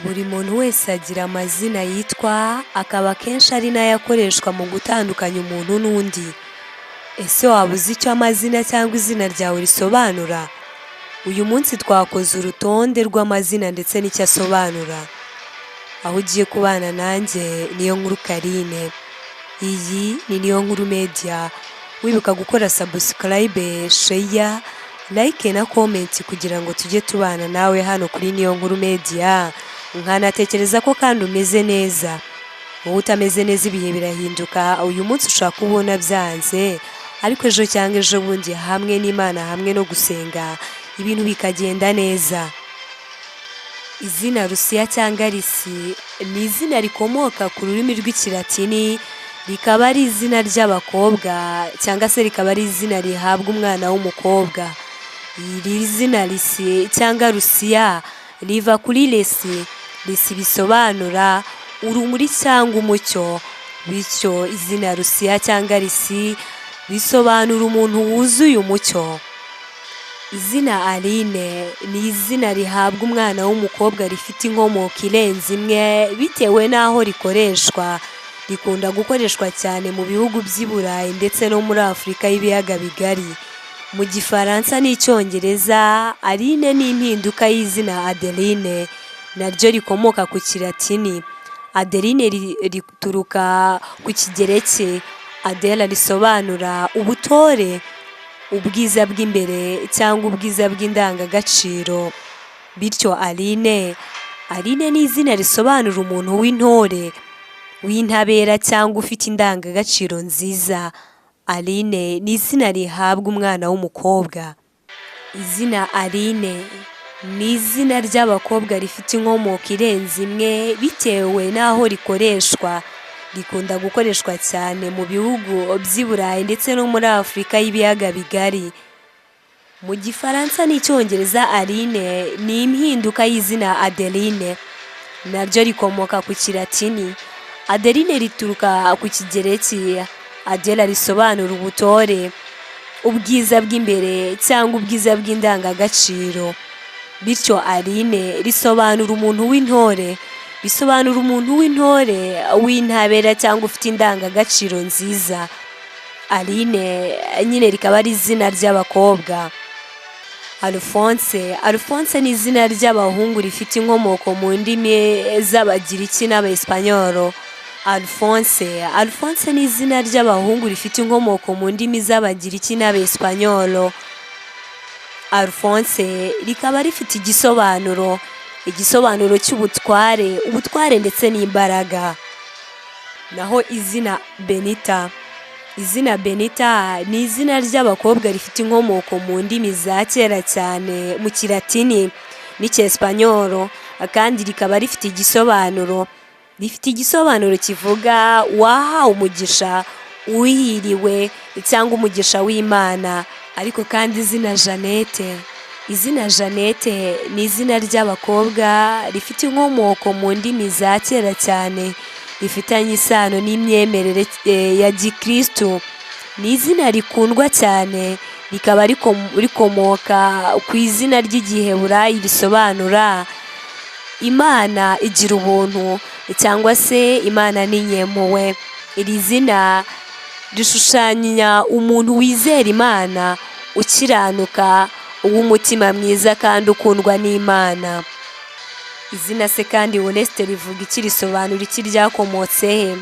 Buri muntu wese agira amazina yitwa, akaba akenshi ari nayo akoreshwa mu gutandukanya umuntu n'undi. Ese waba uzi icyo amazina cyangwa izina ryawe risobanura? Uyu munsi twakoze urutonde rw'amazina ndetse n'icyo asobanura. Aho ugiye kubana nanjye Niyonkuru Carine. Iyi ni Niyonkuru Media, wibuka gukora subscribe, share, like na comment kugira ngo tujye tubana nawe hano kuri Niyonkuru Media. Nkanatekereza ko kandi umeze neza. Wowe utameze neza, ibihe birahinduka, uyu munsi ushobora kubona byanze, ariko ejo cyangwa ejo bundi hamwe n'Imana, hamwe no gusenga, ibintu bikagenda neza. Izina Lucia cyangwa Lisi ni izina rikomoka ku rurimi rw'Ikilatini, rikaba ari izina ry'abakobwa cyangwa se rikaba ari izina rihabwa umwana w'umukobwa. Iri zina Lisi cyangwa Lucia riva kuri Lesi, Lesi bisobanura urumuri cyangwa umucyo, bityo izina Lucia cyangwa Lisi bisobanura umuntu wuzuye umucyo. Izina Aline ni izina rihabwa umwana w'umukobwa rifite inkomoko irenze imwe bitewe n'aho rikoreshwa. Rikunda gukoreshwa cyane mu bihugu by'i Burayi ndetse no muri Afurika y'ibiyaga bigari. Mu Gifaransa n'Icyongereza, Aline ni impinduka y'izina Adeline, naryo rikomoka ku Kilatini. Adeline rituruka ku Kigereki Adela, risobanura ubutore, ubwiza bw'imbere cyangwa ubwiza bw'indangagaciro. Bityo Aline ni izina risobanura umuntu w'intore, w'intabera cyangwa ufite indangagaciro nziza. Aline ni izina rihabwa umwana w'umukobwa. Izina Aline ni izina ry'abakobwa rifite inkomoko irenze imwe bitewe n'aho rikoreshwa. Rikunda gukoreshwa cyane mu bihugu by'i Burayi ndetse no muri Afurika y'ibiyaga bigari. Mu Gifaransa n'Icyongereza, Aline ni impinduka y'izina Adeline, naryo rikomoka ku Kilatini. Adeline rituruka ku Kigereki Adela, risobanura ubutore, ubwiza bw'imbere cyangwa ubwiza bw'indangagaciro. Bityo Aline risobanura umuntu w'intore, bisobanura umuntu w'intore, w'intabera cyangwa ufite indangagaciro nziza. Aline nyine rikaba ari izina ry'abakobwa. Alphonse. Alphonse ni izina ry'abahungu rifite inkomoko mu ndimi z'Abagiriki n'Abaespanyolo. Alphonse ni izina ry'abahungu rifite inkomoko mu ndimi z'Abagiriki n'Abaespanyolo. Alphonse rikaba rifite igisobanuro cy'ubutware, ubutware ndetse n'imbaraga. Naho izina Benita. Izina Benita ni izina ry'abakobwa rifite inkomoko mu ndimi za kera cyane, mu Kilatini n'Icyespanyolo, kandi rikaba rifite igisobanuro kivuga uwahawe umugisha, uhiriwe cyangwa umugisha w'Imana. Ariko kandi izina Jeannette. Izina Jeannette ni izina ry'abakobwa rifite inkomoko mu ndimi za kera cyane, rifitanye isano n'imyemerere ya gikristu. Ni izina rikundwa cyane, rikaba rikomoka ku izina ry'Igiheburayi risobanura Imana igira ubuntu cyangwa se Imana ni nyempuhwe. Iri zina rishushanya umuntu wizera Imana, ukiranuka, uw'umutima mwiza kandi ukundwa n'Imana. Izina se kandi Oreste rivuga iki, risobanura iki, ryakomotse he?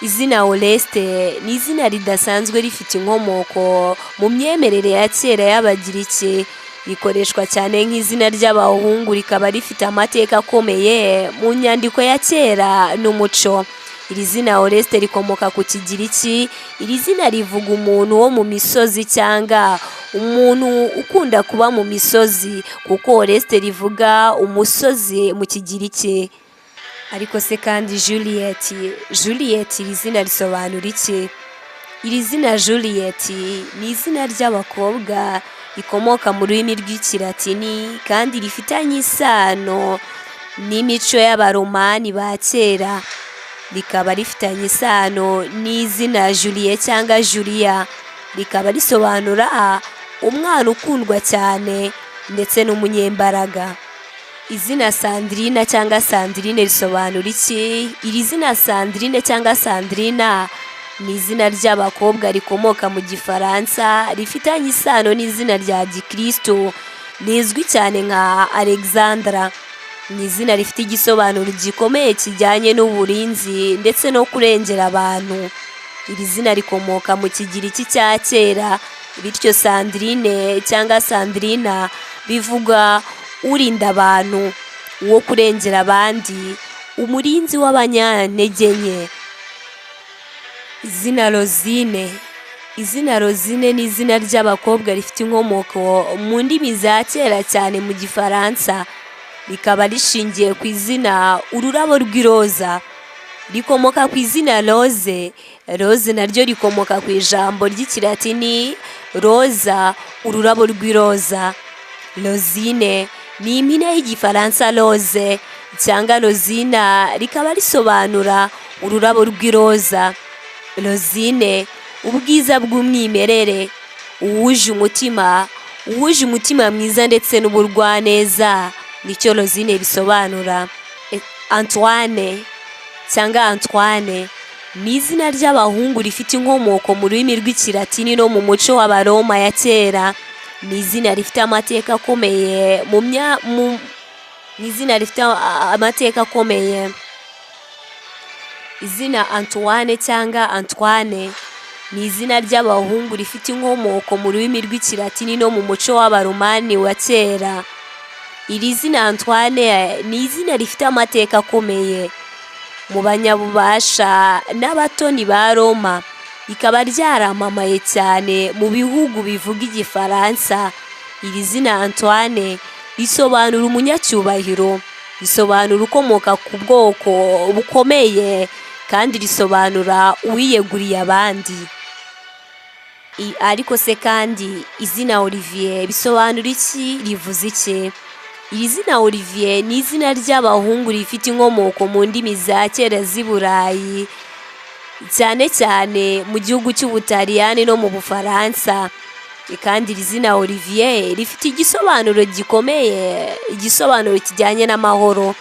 Izina Oreste ni izina ridasanzwe rifite inkomoko mu myemerere ya kera y'Abagiriki. Rikoreshwa cyane nk'izina ry'abahungu, rikaba rifite amateka akomeye mu nyandiko ya kera n'umuco. Iri zina Oreste rikomoka ku Kigiriki. Iri zina rivuga umuntu wo mu misozi cyangwa umuntu ukunda kuba mu misozi, kuko Oreste rivuga umusozi mu Kigiriki. Ariko se kandi Juliet, Juliet, iri zina risobanura iki? Iri zina Juliet ni izina ry'abakobwa rikomoka mu rurimi rw'Ikilatini kandi rifitanye isano n'imico y'Abaromani ba kera, rikaba rifitanye isano n'izina Julie cyangwa Julia, rikaba risobanura umwana ukundwa cyane ndetse n'umunyembaraga. Izina Sandrina cyangwa Sandrine risobanura iki? Iri zina Sandrine cyangwa Sandrina ni izina ry'abakobwa rikomoka mu Gifaransa, rifitanye isano n'izina rya gikristo rizwi cyane nka Alexandra. Ni izina rifite igisobanuro gikomeye kijyanye n'uburinzi ndetse no kurengera abantu. Iri zina rikomoka mu Kigiriki cya kera, bityo Sandrine cyangwa Sandrina bivuga urinda abantu, uwo kurengera abandi, umurinzi w'abanyantege nke. Izina Rosine. Izina Rosine ni izina ry'abakobwa rifite inkomoko mu ndimi za kera cyane mu Gifaransa, rikaba rishingiye ku izina ururabo rw'iroza. Rikomoka ku izina rose. Rose naryo rikomoka ku ijambo ry'Ikilatini rosa, ururabo rw'iroza. Rosine ni impine y'Igifaransa rose cyangwa Rosina, rikaba risobanura ururabo rw'iroza. Rosine, ubwiza bw'umwimerere, uwuje umutima, uwuje umutima mwiza ndetse n'ubugwaneza, nicyo Rosine bisobanura. Antoine cyangwa Antoine ni izina ry'abahungu rifite inkomoko mu rurimi rw'Ikilatini no mu muco w'Abaroma ya kera. Ni izina rifite amateka akomeye mu mya mu ni izina rifite amateka akomeye. Izina Antoine cyangwa Antoine ni izina ry'abahungu rifite inkomoko mu rurimi rw'Ikilatini no mu muco w'Abaromani wa kera. Iri zina Antoine ni izina rifite amateka akomeye mu banyabubasha n'abatoni ba Roma, rikaba ryaramamaye cyane mu bihugu bivuga Igifaransa. Iri zina Antoine risobanura umunyacyubahiro, risobanura ukomoka ku bwoko bukomeye, kandi risobanura uwiyeguriye abandi. Ariko se kandi izina Olivier bisobanura iki, rivuze iki? Iri zina Olivier ni izina ry'abahungu rifite inkomoko mu ndimi za kera z'i Burayi, cyane cyane mu gihugu cy'Ubutaliyani no mu Bufaransa. Kandi iri zina Olivier rifite igisobanuro gikomeye, igisobanuro kijyanye n'amahoro.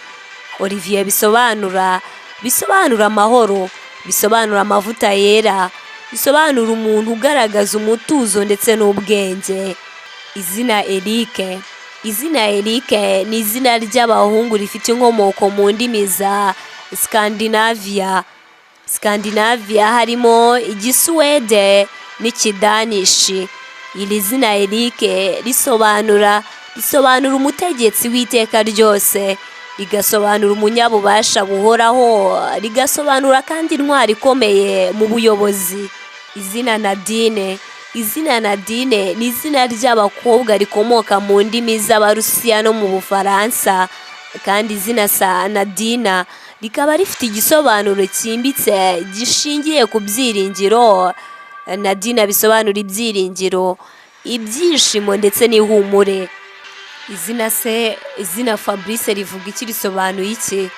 Olivier bisobanura amahoro, bisobanura amavuta yera, bisobanura umuntu ugaragaza umutuzo ndetse n'ubwenge. Izina Eric. Izina Eric ni izina ry'abahungu rifite inkomoko mu ndimi za Scandinavia, harimo Igisuwede n'Ikidanishi. Iri zina Eric risobanura umutegetsi w'iteka ryose, rigasobanura umunyabubasha buhoraho, rigasobanura kandi intwari ikomeye mu buyobozi. Izina Nadine. Izina Nadine ni izina ry'abakobwa rikomoka mu ndimi z'Abarusiya no mu Bufaransa, kandi izina sa Nadina rikaba rifite igisobanuro cyimbitse gishingiye ku byiringiro. Nadina bisobanura ibyiringiro, ibyishimo ndetse n'ihumure. Izina se, izina Fabrice rivuga iki, risobanuye iki?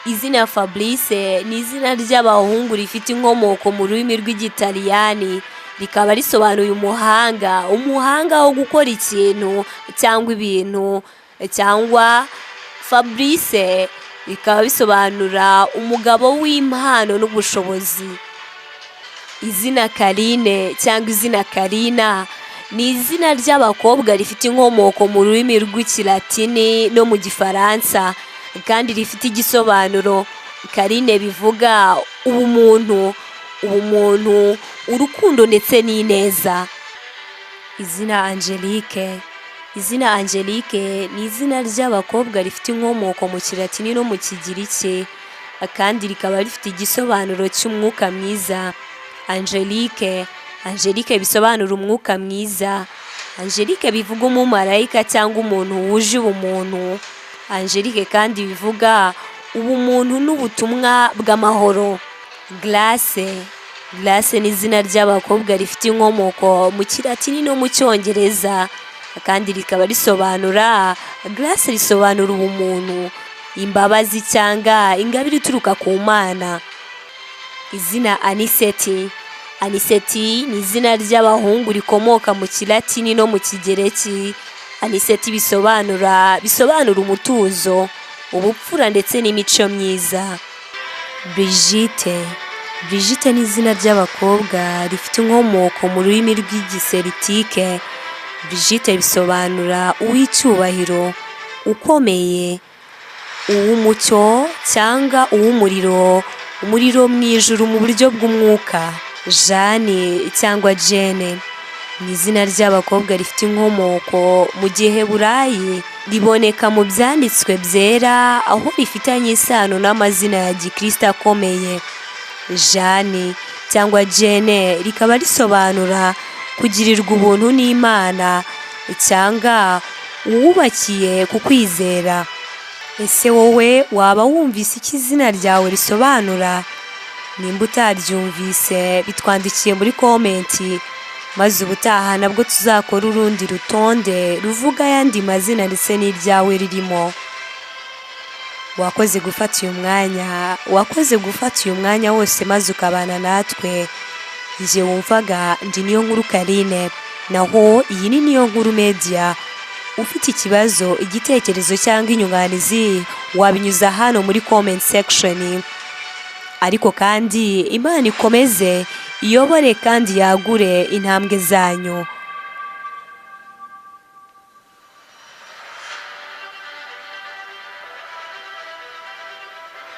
Izina Fabrice ni izina ry'abahungu rifite inkomoko mu rurimi rw'Igitaliyani, rikaba risobanuye umuhanga, umuhanga wo gukora ikintu cyangwa ibintu, cyangwa Fabrice bikaba bisobanura umugabo w'impano n'ubushobozi. Izina Karine cyangwa izina Karina ni izina ry'abakobwa rifite inkomoko mu rurimi rw'Ikilatini no mu Gifaransa, kandi rifite igisobanuro Karine bivuga ubumuntu, ubumuntu, urukundo ndetse n'ineza. Izina Angelique. Izina Angelique ni izina ry'abakobwa rifite inkomoko mu Kilatini no mu Kigiriki, kandi rikaba rifite igisobanuro cy'umwuka mwiza. Angelique, Angelique bisobanura umwuka mwiza. Angelique bivuga umumarayika cyangwa umuntu wuje ubumuntu. Angelique kandi bivuga ubumuntu n'ubutumwa bw'amahoro. Grace. Grace ni izina ry'abakobwa rifite inkomoko mu Kilatini no mu Cyongereza, kandi rikaba risobanura, Grace risobanura ubumuntu, imbabazi cyangwa ingabire ituruka ku Mana. Izina Aniseti. Aniseti ni izina ry'abahungu rikomoka mu Kilatini no mu Kigereki, Aniseti bisobanura umutuzo, ubupfura ndetse n'imico myiza. Brigitte. Brigitte ni izina ry'abakobwa rifite inkomoko mu rurimi rw'Igiselitike. Brigitte bisobanura uw'icyubahiro, ukomeye, uw'umucyo cyangwa uw'umuriro, umuriro mu ijuru mu buryo bw'umwuka. Jane cyangwa Jene ni izina ry'abakobwa rifite inkomoko mu Giheburayi, riboneka mu byanditswe byera aho rifitanye isano n'amazina ya gikristo akomeye. Jane cyangwa Jene rikaba risobanura kugirirwa ubuntu n'Imana cyangwa uwubakiye ku kwizera. Ese wowe waba wumvise icyo izina ryawe risobanura? Nimba utaryumvise, bitwandikiye muri comment, maze ubutaha nabwo tuzakora urundi rutonde ruvuga ayandi mazina ndetse n'iryawe ririmo. Wakoze gufata uyu mwanya, wakoze gufata uyu mwanya wose maze ukabana natwe. Njye wumvaga ndi Niyo Nkuru Karine, naho iyi ni Niyo Nkuru Media. Ufite ikibazo, igitekerezo cyangwa inyunganizi, wabinyuza hano muri comment section. Ariko kandi Imana ikomeze iyobore kandi yagure intambwe zanyu.